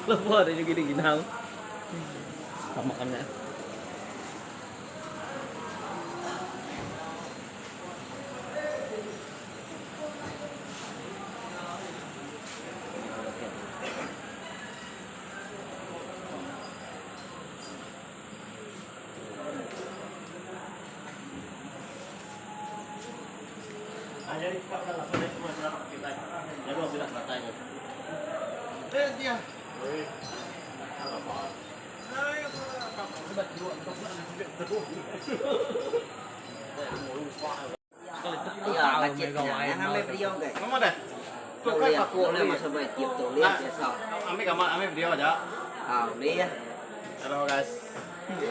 Lebuh dia juga ginau. Sama kan nya.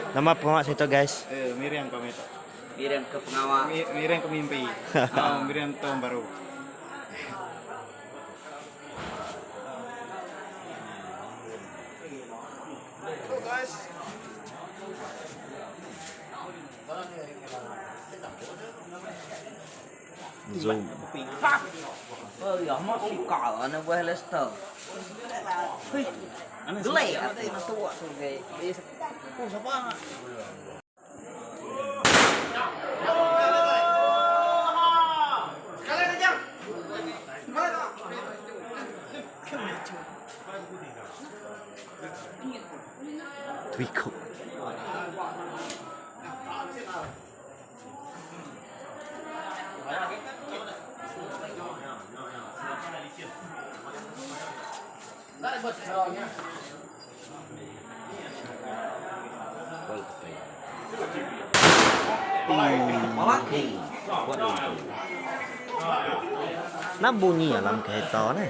Nama pengawa sida tu guys? Eh, miring kami tu. Miring ke pengawa. Miring ke mimpi. Oh, miring tahun baru. Zoom. Oh ya, mak suka lah nak buat Leicester. Gelai ati nak tua tu ge. Oh, siapa? Twiko. Nó bunyi dalam kereta ni.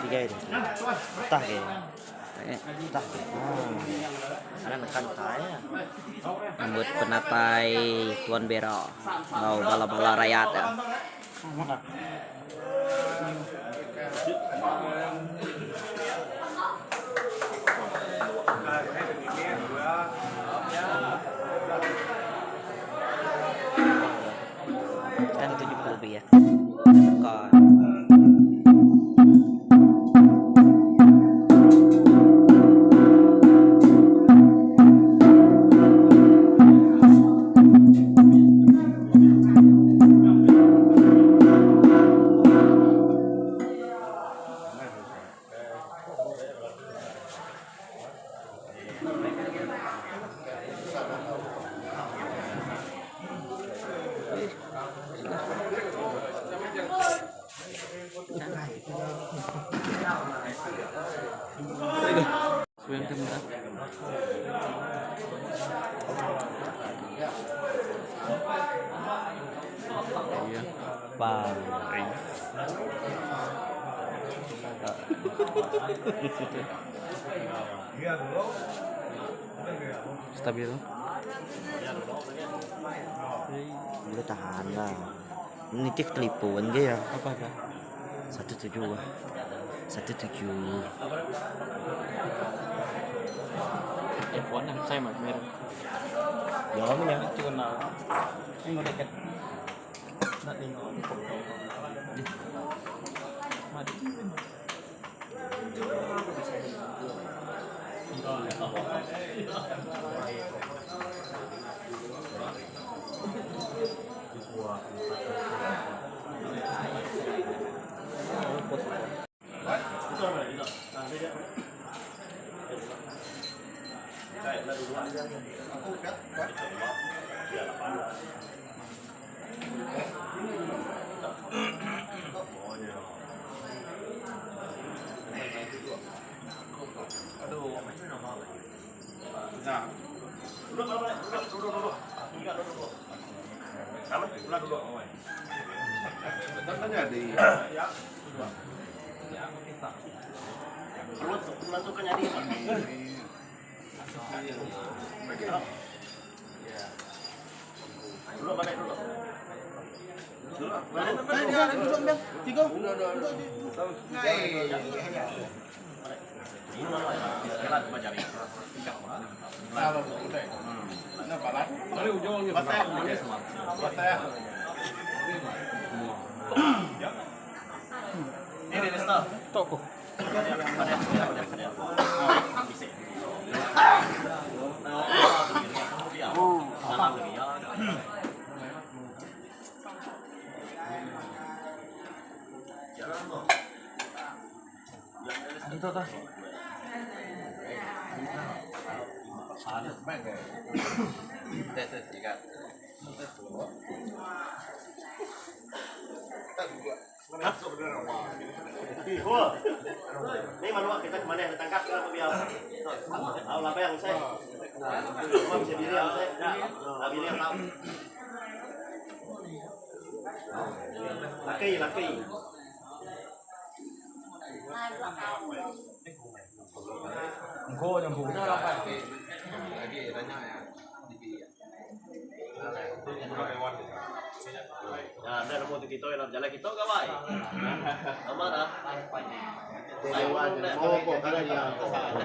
Tiga itu. Tah ke. Tah ke. Ada nekan tai. Nyambut penatai Tuan Bera enggau bala-bala rayat iya. Kan 70 lebih ya. Ka. Ba. Stabil. Boleh tahan lah. Nitih telefon ke ya? Apa apa? 17 ah. 17. F1 lah, saya mah merah. Ya, ya. Cuma nak. Ini dekat. Nak tengok. Mati. Tok ku.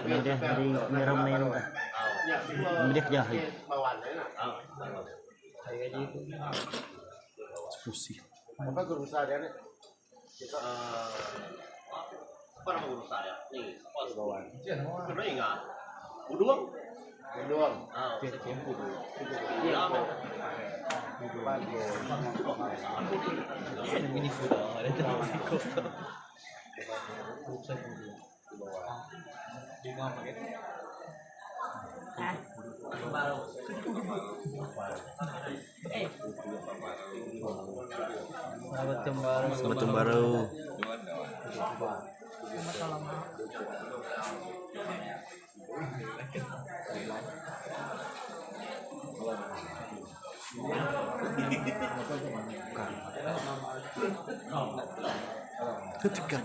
Ni deh ari ngiram main tu. Mendih jahi. Pusih. Selamat tahun baru. Tekan.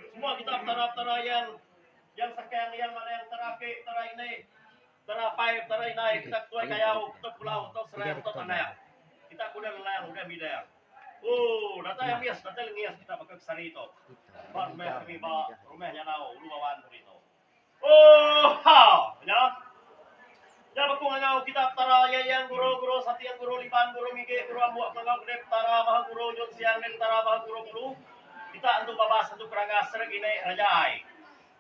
Semua kita petara-petara yang yang sekang yang mana yang teraki tera ini tera pai tera indai kita ketuai kayau ketua pulau ketua serang ketua tanah kita kuda lelang udah bidang oh datai ambis datai lengis kita baka ke sehari tu ba rumah kami ba rumah nyanau ulu bawan tadi tu oh ha nya nya beku ngangau kita petara iya yang guru guru satiang guru liban guru migi guru ambuk ngangau gede petara maha guru jun siang ne petara maha guru guru Kita entu babas entu kerangas sereg ini raja ai.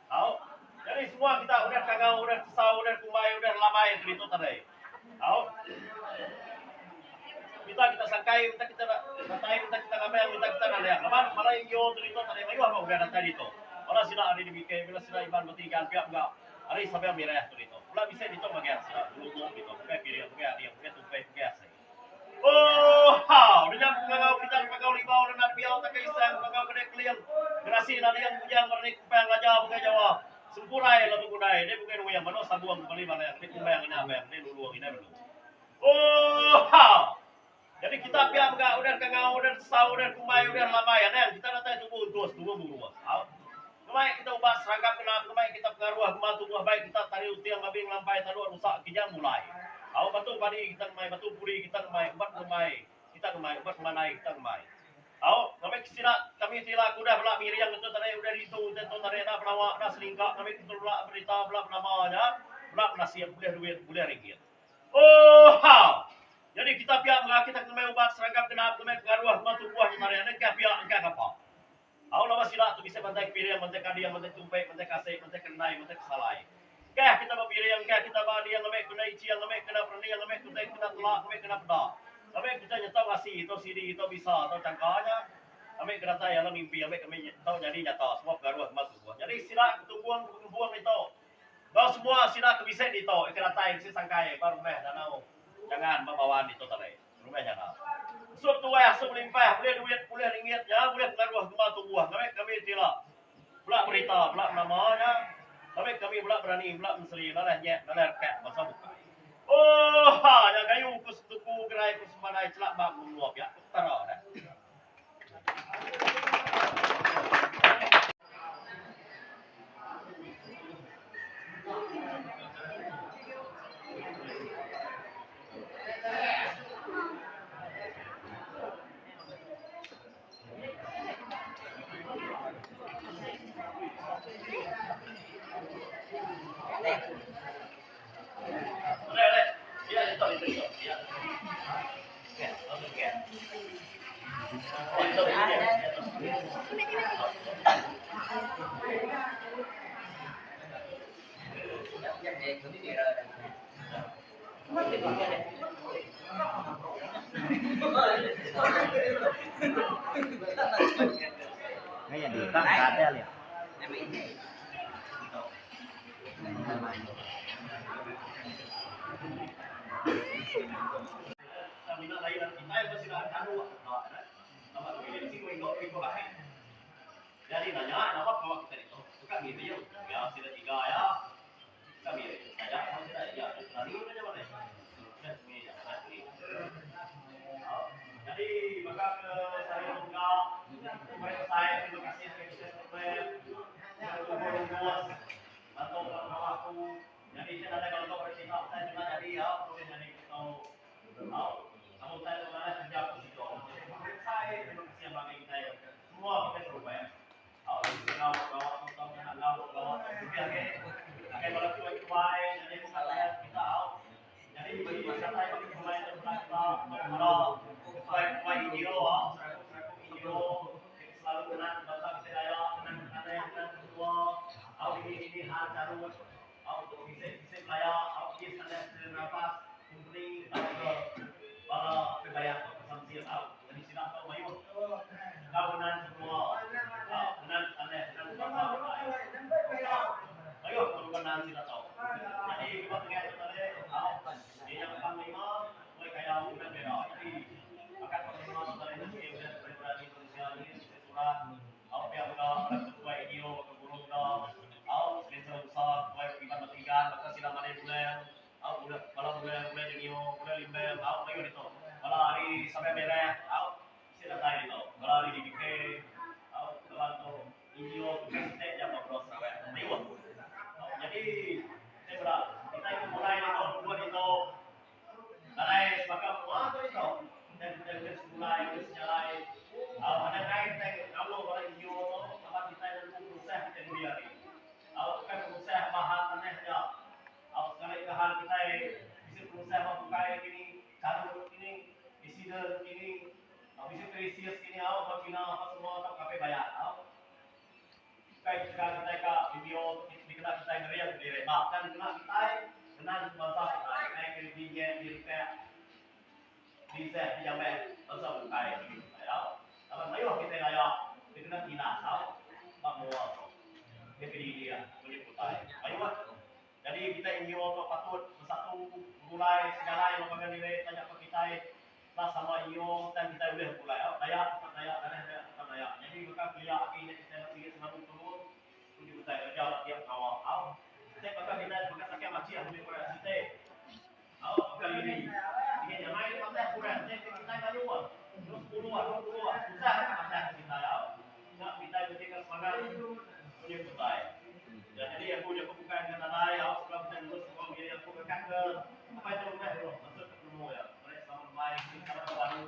Au. Jadi semua kita udah kangau udah tesau udah kumbai udah lamai tu ditu tadi. Au. Minta kita sangkai minta kita datai minta kita ngabang minta kita naleng. Laban bala NGO tu ditu tadi mayuh meh udah datai ditu. Bala sida ari dibike bala sida Iban betigan pia mega ari Sabang Mirah tu ditu. Bala bisi ditu magang sida bulu ditu bukai piring bukai ading bukai tumpai bukai asai. Oh ha! Udah nya pengangau kijang pengangau libau renat biau takai isang pengangau kedai keling gerasi nading bujang merenik kupang raja bungai jawa sempurai lalu begundai deh bungai nuing menoh sabung beli balang deh kumbang ina abang deh lulung ina belu. Oh ha! Jadi kita pia mega udah kangau udah tesau udah kumbai udah lambai anang kita datai tubu entus tubu berurus. Au. Ngemai kita ubat serangkap kena ngemai kita pengaruh gema tubuh bai kita tari uting babi ngelampai tanduk rusak kijang mulai. Au batu padi kita ngemai batu puri kita ngemai ubat ngemai kita ngemai ubat ngemanai kita ngemai. Au ngambi ke sida kami ti ila ke udah bela miring tu tadi udah ditu utai tu tadi enda penawa enda selingka ngambi ke bela berita bela penama nya bela penasib bulih duit bulih ringgit. Oohaa. Nyadi kita pia mega kita ke ngemai ubat serangkap genap ngemai pengaruh gema tubuh nya tadi enda engkah pia engkah kapa. Au lama sida tu bisi bantai kepiring, bantai kading, bantai tumpek, bantai kasek, bantai kendai, bantai kesalai. Kah kita bepiring, kah kita beading ngambi kena iching, ngambi kena perening, ngambi kitai kena telak, ngambi kena peda. Ngambi kitai nyetau ngasi, tau sidi, tau bisa, tau changka nya. Ngambi ke datai alam mimpi, ngambi kami tau nyadi nyata semua pengaruh kemas tubuh. Nyadi sida ke betunggung ke begempung ditu enggau semua sida ke bisi ditu ke datai bisi sangkai ba rumah danau jangan ba bawan ditu tadi. Rumah nyana. Sup tuah, sup limpah, bulih duit, bulih ringgit nya, bulih pengaruh gema tubuh ngagai kami ti ila. Bela berita, bela nama nya, ngagai kami bela berani, bela menseri, lalai nyek, lalai rekak bansa bukai. Oohaa nya gayu ku setuku gerai ku sempadai chelak ba menua pia ku Petara dah. Jadi nanya nama pengawa kita ditu. Buka ngiring. Ya sida tiga ya. krisis kini au ba China apa semua tau kape bayar au. Ukai ketegal kitai ka video tu dikena kitai ngering kediri ba tang dikena kitai ngenan bansa kitai ngai ke dinyek direpek diseh dijameh bansa bukai agi kitai au. Laban mayuh kitai laya dikena tindas au ba menua tu. Dipilih munyi utai mayuh. Nyadi kitai NGO tu patut besatu begulai sejalai enggau pangan diri taja pun kitai ba sama NGO tang kitai ulih begulai au Dayak tetap Dayak Dayak Dayak tetap Dayak. Nyadi baka kelia agi nya kitai ba sigi selalu tulung uji utai kereja ba tiap pengawa au. Enti baka kitai baka sakit machih lebih kurang siti au baka lili sigi nyamai tu patah kurang enti kitai mayuh terus sepuluh 20 susah ka patah kitai au. Nya kitai bejika semangat punya utai. Ya jadi aku jaku bukai enggau nadai au sebedau kitai lulus enggau diri aku ngekah ke apai tu meh dulu maksud ke penemu iya. Meri selamat lemai selamat tahun baru.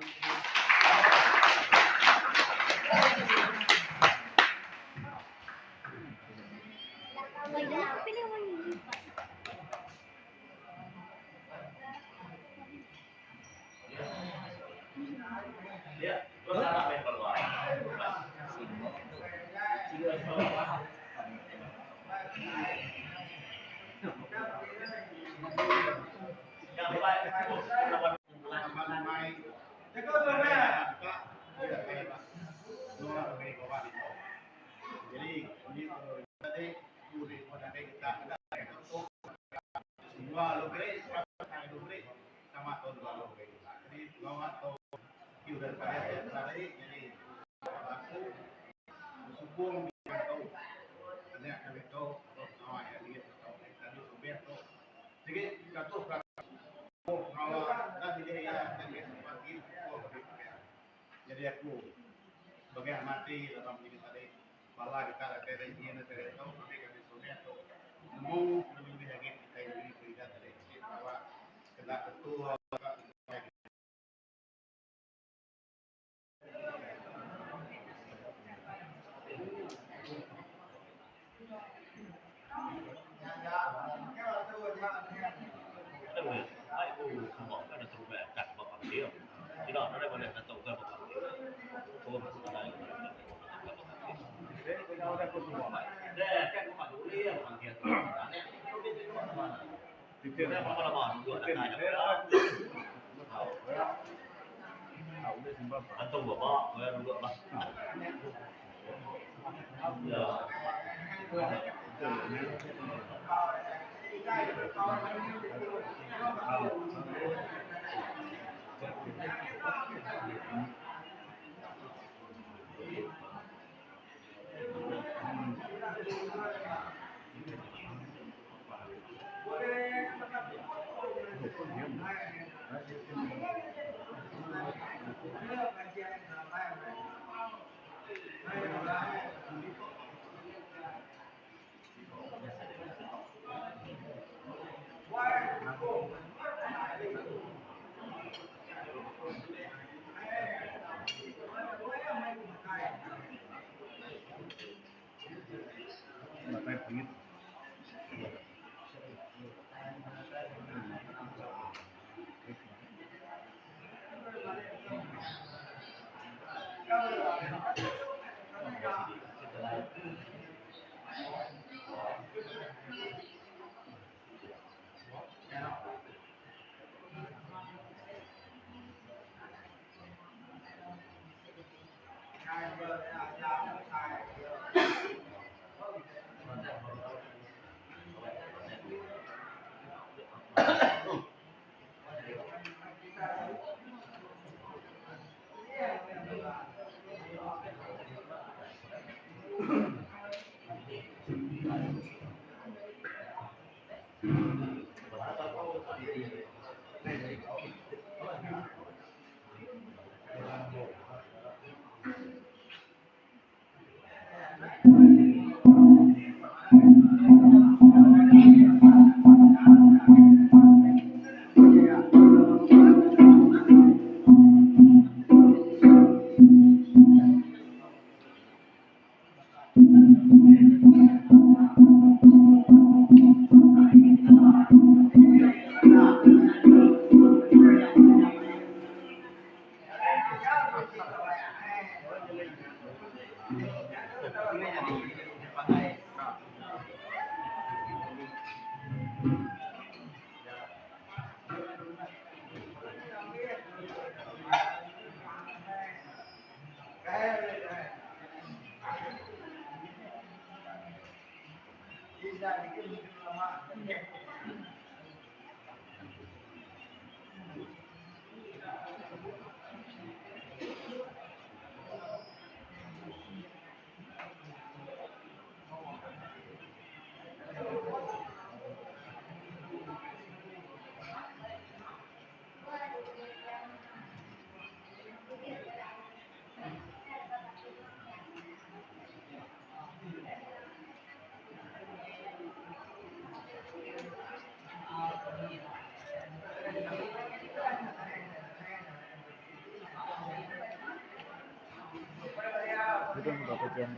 Itu berapa jam?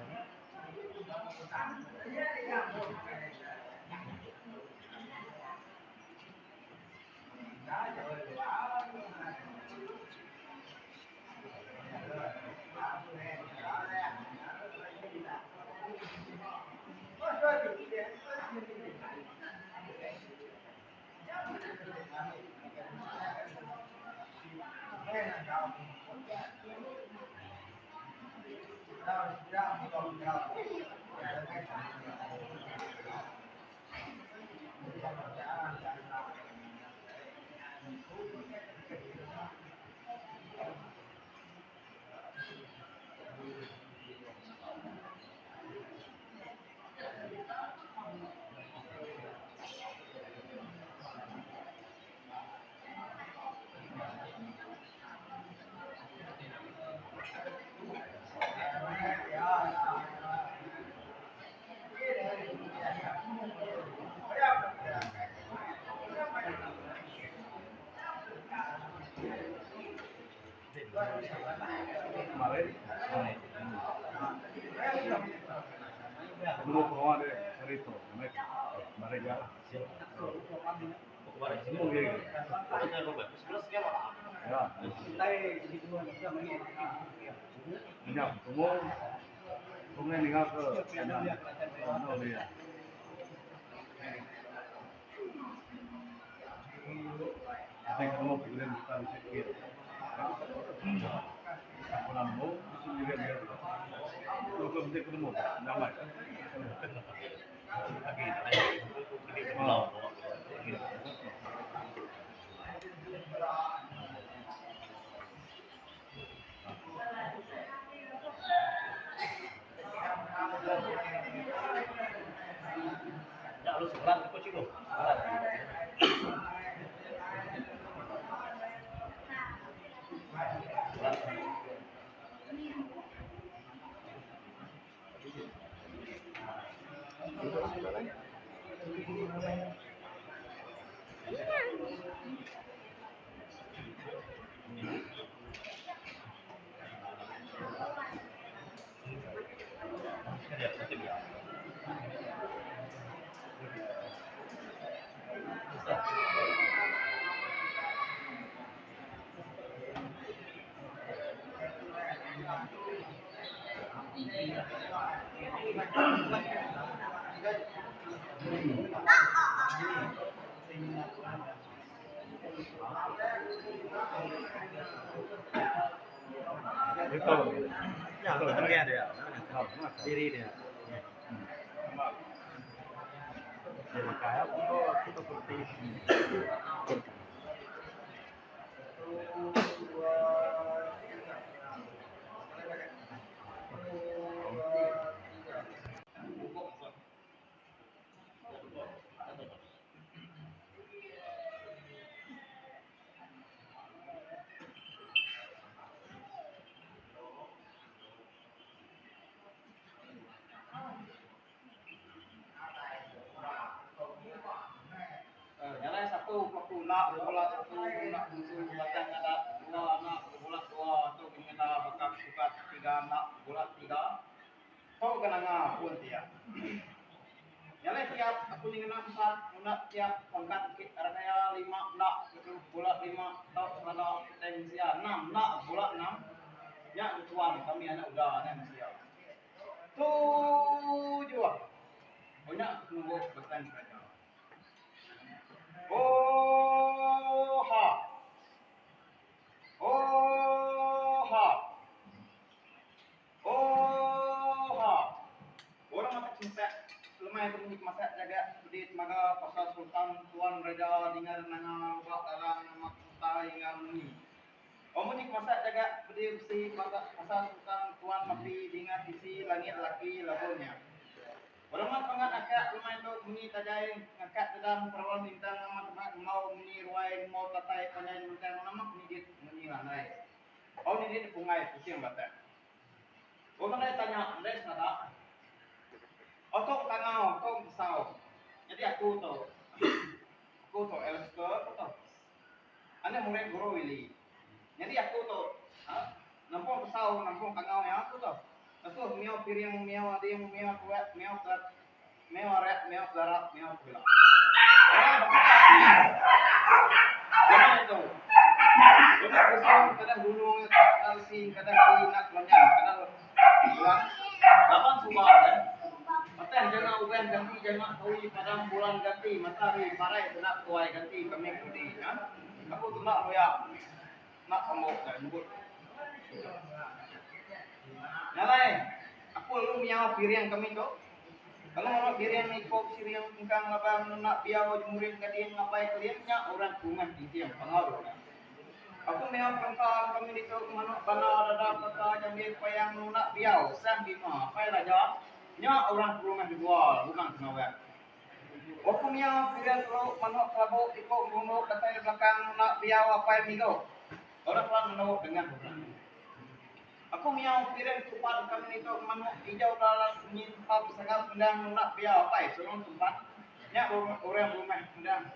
Jalai satu aku nak bola satu nak musuh batang ada dua anak bola dua tu kena bakap sukat tiga anak bola tiga tau ke nanga pun tiap. Jalai tiap aku nyengena empat nak tiap pangkat raya lima nak bola lima tau selada kitai mensia enam nak bola enam nya tuan kami anak uda anak mensia. Tujuh. Oh nya nunggu betan raja. Oh ha. Oh ha. Oh ha. Orang matak sempat lemai tu munyi masak jaga bedi temaga pasal sultan tuan raja ninga nanga lubak dalam nama kuta hingga munyi. Oh munyi masak jaga bedi besi temaga pasal sultan tuan mapi dinga tisi langit laki labuh nya. Orang pangat akak lemai tu munyi tajai ngakak dedam perawan bintang nama tempat ngau munyi ruai ngau tatai panjai nyementang nama penyidit munyi landai. Oh nyidit pungai pusing batang. Oh nadai tanya nadai senada. Oh tu tangau tu besau. Jadi aku tu aku tu Alistair aku tu. Anak murid guru Willy. Nyadi aku tu ha nampung besau nampung tangau iya aku tu. Lebuh miau piring miau ading miau tuak miau kelat miau arak miau kelara miau pegela. Nya baka Lemai tu. Lemak besau kadang gunung kadang lesi kadang ti nak kelanyan kadang bulan laban suba deh. Patah janga uban ganti janga taui padang bulan ganti matahari parai kena tuai ganti kami kudi nya. Aku tu enda luya. Enda pamuk ga nyebut. Nya alai, aku lalu miau piring kami tu. Lalu ngena piring ikup siring engkang laban nunda biau jemuring gading ngapai keling nya orang ke rumah tinting pangau dulu. Aku miau perengka kami ditu manuk bala dada peka jambin payang nunda biau sang bima apai raja nya orang ke rumah kedua rumah penawang. Aku miau piring telu manuk kelabu iku ngerunduk datai di belakang nunda biau apai migo. Orang kelan menu dengah orang. Aku miau piring tupan kami ditu manuk ijau dalam nyinpap sangap endang nunda biau apai surung tumpat nya orang berumah endang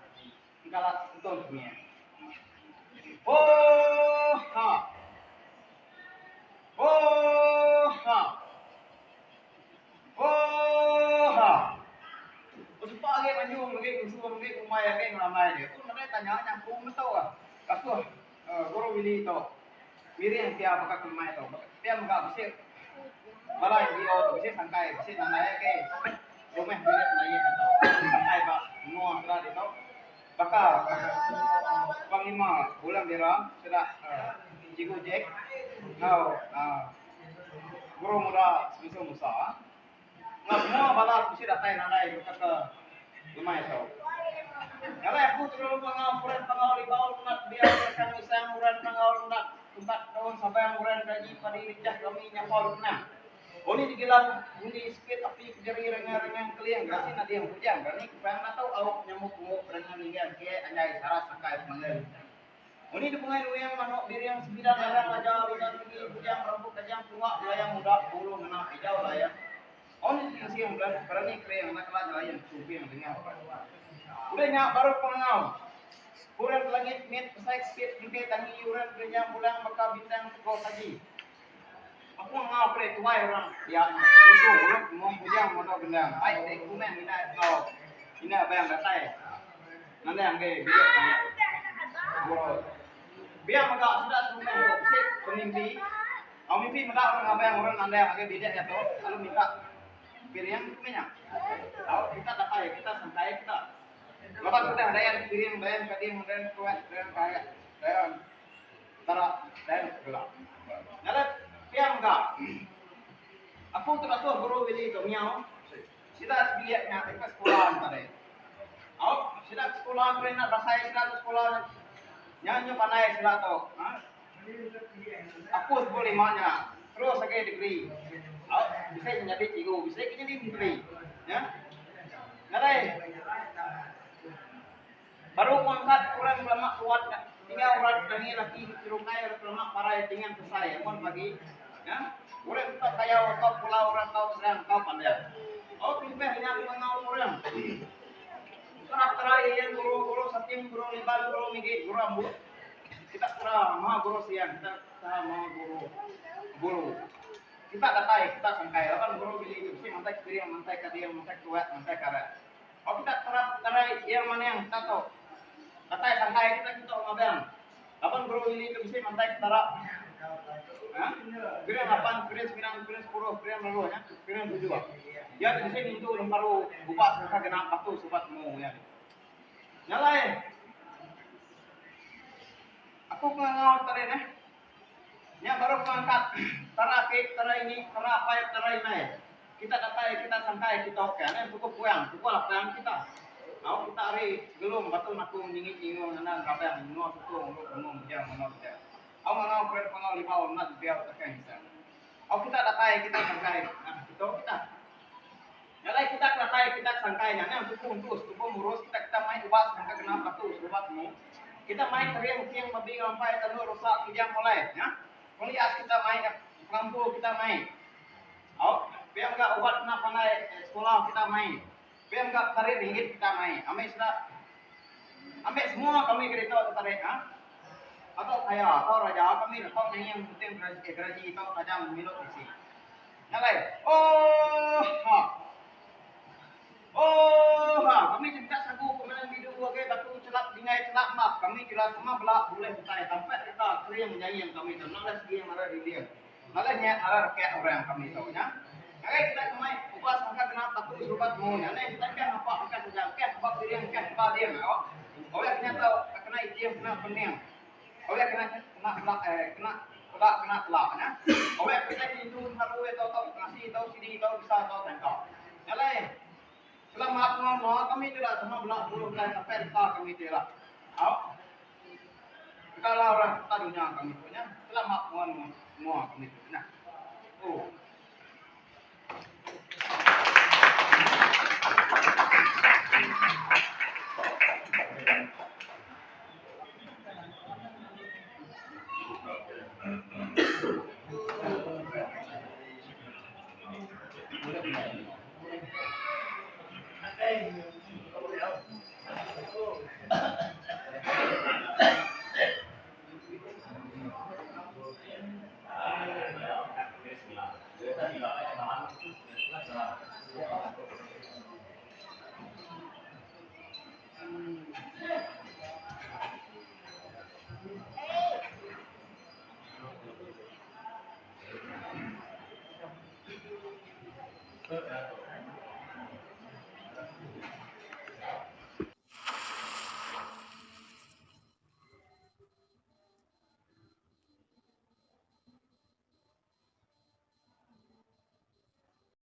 engkalat entung kemia. Oh ha. Oh ha. Oohaa. Besupa agi manjung agi ngusung agi ngumbai agi ngelambai dia. Aku nadai tanya nya aku meto ah. Kasuh guru Willy tu miring pia baka ke lemai tu. Pia mega bisi bala NGO tu bisi sangkai bisi nandai agi rumah bilik Melayu ditu. Sangkai ba menua sida ditu baka Panglima Bulang Bira sida Cikgu Jack enggau aaa. Guru muda Semisa Musa enggau semua bala ke bisi datai nadai baka ke lemai tu. Nya alai aku ti kelalu pangau uran pangau libau lungat biau rekang isang uran pangau lungat tempat daun sabang uran gaji padi rinjah kami nyapau dikenang. Undi digilang undi sepit api kejeri rengang-rengang keling gerasi nading bujang berani kepang natau auk nyamuk nguk rengang ninggang ke anjai saras sakai pemanggai lintang. Muni dibungai nuing manuk biring sembilan larang raja lina tinggi bujang rambut kajang tunga belayang muda bulu ngena ijau layang on singsing berani kering enda kala nyelayan sumping dengah orang. Udah nya baru pengangau. Urang ke langit mit besai kepit engke tangi urang kerenyang bulang baka bintang tego taji. Aku ngangau peri tuai orang dia nya susu urang mung bujang modo gendang ai dek kumang indai enggau indai abang datai. Nandang agi bilik tanya guru. Biar mega sida serumah tu bisi pemimpi. Au mimpi meda orang ngabang orang nandang agi bilik nya tu lalu minta piring meh nya. Au kita datai kita sangkai kita. Laban udah dayan piring dayan kading dayan tuat dayan kayak dayan tara dayan segala. Nya alai pia mega aku tu datuh guru Willy tu miau. Sida sebilik nya deka sekula nya tadi. Au, sida ke sekula tu enda berasai sida tu sekula nya nyu pandai sida tu. Ha? Aku sebut lima nya terus agi degree. Au, bisi nyadi cikgu, bisi ke nyadi menteri. Ya. Nadai. Baru ku angkat orang belama tuat tinggal orang tangi laki jerukai orang belama parai tingang kesai amun pagi ya orang kau kayau kau pulau orang kau serang kau pandai oh kelimpah nya aku ngau orang kerap terai yang guru guru satim guru liban guru migi guru ambut kita kera maha guru siang kita kera maha guru guru kita datai kita sangkai laban guru bili tu mesti mantai piring mantai kading mantai tuat mantai karat Au kita terap terai iya maning kita tu. Datai sangkai kita kitu ngabang. Laban guru ili tu bisi mantai ke tarap. Ha? Piring lapan, piring semilan, piring sepuluh, piring laluh nya, piring tujuh. Iya ti bisi ngintu lemparu ubat sereta genap batu subat temu iya. Nya alai aku ke ngangau tadi neh. Nya baru ku angkat tara aki, tara ini, tara apai, tara indai. Kita datai, kita sangkai kitu ke anang tukuh puang, tukuh lapang kita. Au kita ari Gelung Batu Nakung Nyingit Nyingung Nandang Rabang Menua Tutong Ulu Bengung Bejang Menua Bejang. Au ngangau Keren Pangau Libau Nat Biau Tekeng Isang. Au kita datai, kita sangkai kitu kita. Nya alai kita ke datai kita ke sangkai nya anang tukuh entus tukuh murus kita kita mai ubat sangka genap batu serubat temu. Kita mai kering uking babi ngelampai tanduk rusa kijang mulai nya. Penglias kita mai pengampu kita mai. Au pia mega ubat kena pandai sekula kita mai. Pia mega tarik ringgit kita mai. Ambi sida ambi semua kami ke ditu tu tadi ha. Atau kaya atau raja kami tau naying penting geraji tau tajam milu bisi. Ngalai. Oh ha. Oh ha. Kami ti meda sagu pemenang bidu agai batu chelap dingai chelap map. Kami ti sama bela bulih utai tampak rita kering nyaing kami tu. Nalai seging nalai dinding. Nalai nya nalai rekek orang kami tu nya. Ngagai kita kemai ubah sangka genap batu serubat temu nya. Neh kita keh ngapa engkah saja keh ba piring keh ba ding. Orang kena tau kena itim kena pening. Orang kena kena kena eh kena peda kena tela nya. Orang kitai ti indu baru iya tau tau ngasi tau sidi tau bisa tau tangka. Nya alai selamat enggau menua kami ti ila sama bela bulu utai sampai reta kami ti ila. Au. Segala orang serta dunya kami tu nya selamat enggau menua kami tu nya. Oh.